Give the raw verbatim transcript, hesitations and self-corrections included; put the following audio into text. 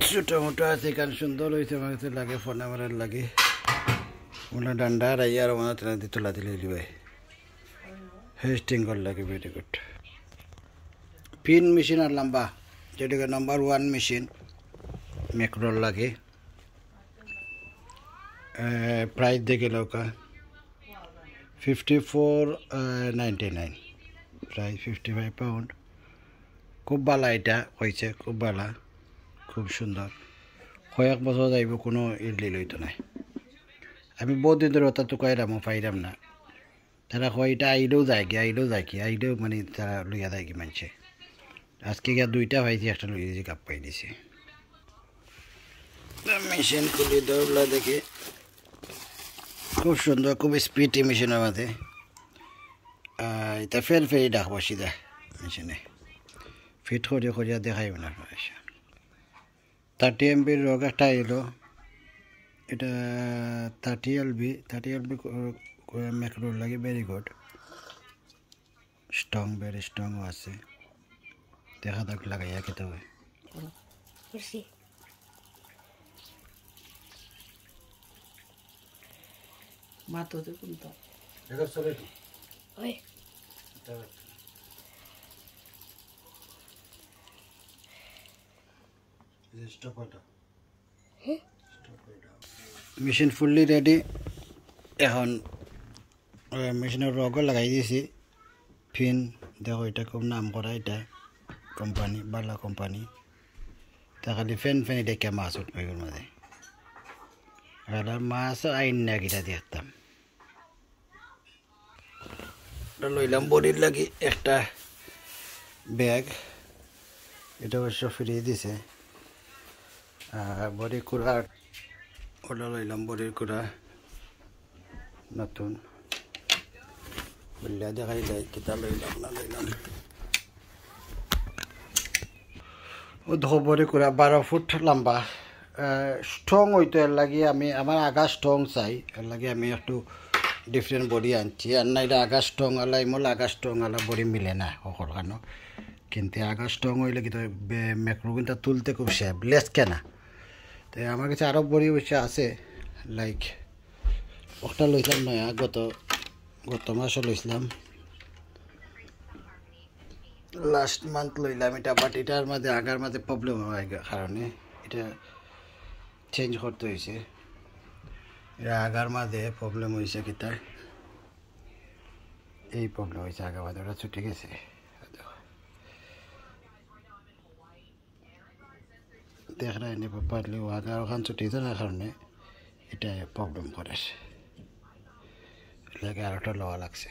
ছোট মোটো আছে, কারণ সুন্দর অইছে, আমার কাছে লাগে ফোন নাম্বারের লাগে। ওনা ডান্ডা আর আইয়ার ওনা তেনা দি তুলা দিলে হইলি ভাই। হেস্টিং কর লাগে, ভেরি গুড। পিন মেশিন আর লম্বা, যেটাকে নাম্বার ওয়ান মেশিন ম্যাক্রোর লাগে। প্রাইস দেখে লওকা, fifty four ninety nine, price fifty five pound. খুব ভালা এটা অইছে, খুব ভালা, খুব সুন্দর। কয়েক বছর যাইব, কোনো ইলডিল অইতো নায়। আমি বহুত দিন ধরে ওটা তুকাইরাম, ও পাইরাম না। তারা কয় এটা আইলেও যায় কি, আইলেও যায় কি, আইলেও মানে তারা লইয়া যায় কি মানষে। আজকে গিয়া দুইটা পাইছি, একটা লইয়া যে গাপ পাই দিছে। মেশিন খুলি দৌড়লা দেখি, খুব সুন্দর, খুব স্পিডি মেশিনের মাঝে। আর এটা ফের ফেরি ডাকবো সিধা মেশিনে, ফিট করিয়া করিয়া দেখাইব না। থার্টি এমবির রগ একটা আইলো, এটা থার্টি এলবি, থার্টি এলবি ম্যাক্রোর লাগে ভেরি গুড, স্ট্রং, ভেরি স্ট্রংও আছে। দেখা যাক লাগাইয়া কিতা হয়। করছি। মাতো তো কোনটা? এটা চলে তো। ওই। এটা একটা। এই যে স্টপারটা। Machine fully ready. এখন মেশিনের রগও লাগাই দিছি। ফিন দেখো, এটা খুব নাম করা, এটা কোম্পানি, ভালা কোম্পানি। তা খালি ফেন ফেন এটা কে মাছ উঠবে এগুলোর মাঝে। আর মাছ আইন না কিটা দেখতাম। এটা লইলাম বড়ির লাগি একটা ব্যাগ, এটা অবশ্য ফিরিয়ে দিছে। আর বড়ি কুড়া, ওটা লইলাম বড়ির কুড়া নতুন। বললে দেখাই যায় কিতা লইলাম না লইলাম। ও দেখো বড়ি কুড়া বারো ফুট লম্বা। স্ট্রং হইতো, এর লাগি আমি, আমার আগা স্ট্রং চাই, এর লাগি আমি একটু ডিফারেন্ট বড়ি আনছি। আর না, এটা আগা স্ট্রং আলা, ইমল আগা স্ট্রং আলা বড়ি মিলে না, হকল খানো। কিন্তু আগা স্ট্রং হইলে কিন্তু ম্যাক্রো কিন্তু তুলতে খুব সেফ, লেস কেনা। তো আমার কাছে আরও বড়ি অবশ্য আছে, লাইক একটা লইছিলাম নয়া, গত, গত মাসও লইছিলাম। লাস্ট মান্থ লইলাম এটা, বাট এটার মাঝে আগার মাঝে প্রবলেম হয় কারণে এটা চেঞ্জ করতে হয়েছে। এটা আগার মাঝে প্রবলেম হয়েছে কিতা, এই প্রবলেম হয়েছে, আগার মাঝে ওটা ছুটে গেছে। দেখরা এনে পারলে ও আগার ওখান ছুটে যাওয়ার কারণে এটা প্রবলেম করে, লাগে আর একটা লওয়া লাগছে।